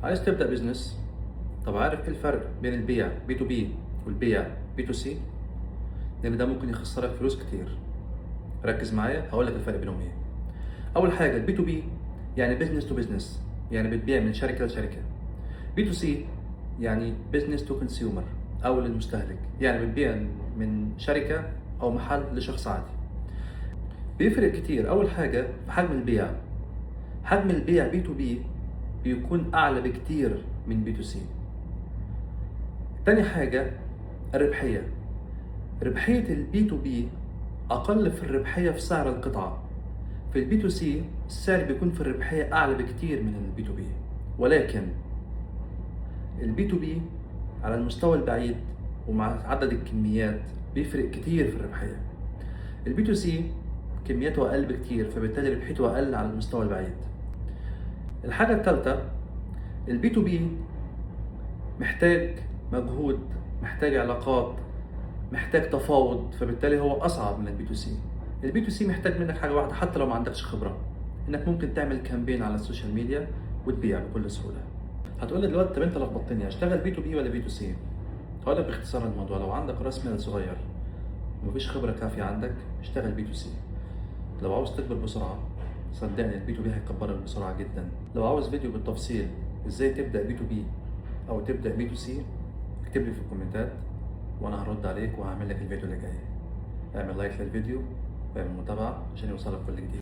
عايز تبدأ business؟ طب عارف ايه الفرق بين البيع B2B والبيع B2C؟ لان ده ممكن يخسرك فلوس كتير. ركز معايا، هقول لك الفرق بينهم ايه. اول حاجه، ال B2B يعني business to business، يعني بتبيع من شركة لشركه. B2C يعني business to consumer او للمستهلك، يعني بتبيع من شركة او محل لشخص عادي. بيفرق كتير. اول حاجة في حجم البيع، حجم البيع B2B بيكون اعلى بكتير من B2C. تاني حاجة الربحيه، ربحية ال B2B اقل في الربحية في سعر القطعه. في ال B2C السعر بيكون في الربحية اعلى بكتير من ال B2B، ولكن ال B2B على المستوى البعيد ومع عدد الكميات بيفرق كتير في الربحية. ال B2C كمياته اقل بكتير، فبالتالي ربحيته اقل على المستوى البعيد. الحاجة الثالثه، ال B2B محتاج مجهود، محتاج علاقات، محتاج تفاوض، فبالتالي هو اصعب من ال B2C. ال B2C محتاج منك حاجة واحده، حتى لو ما عندكش خبره، انك ممكن تعمل campaign على ال social media وتبيع بكل سهوله. هتقول لي دلوقتي طب انت لخبطتني، اشتغل B2B ولا B2C؟ هقول لك باختصار الموضوع، لو عندك راس مال صغير ومفيش خبره كافيه عندك، اشتغل B2C. لو عاوز تكبر بسرعه، صدقني ال B2B هيكبرك بسرعة جدا. لو عاوز فيديو بالتفصيل ازاي تبدا B2B او تبدا B2C، اكتب لي في الكومنتات وانا هرد عليك وهعمل لك الفيديو اللي جاي. اعمل like للفيديو واعمل متابعه عشان يوصلك كل جديد.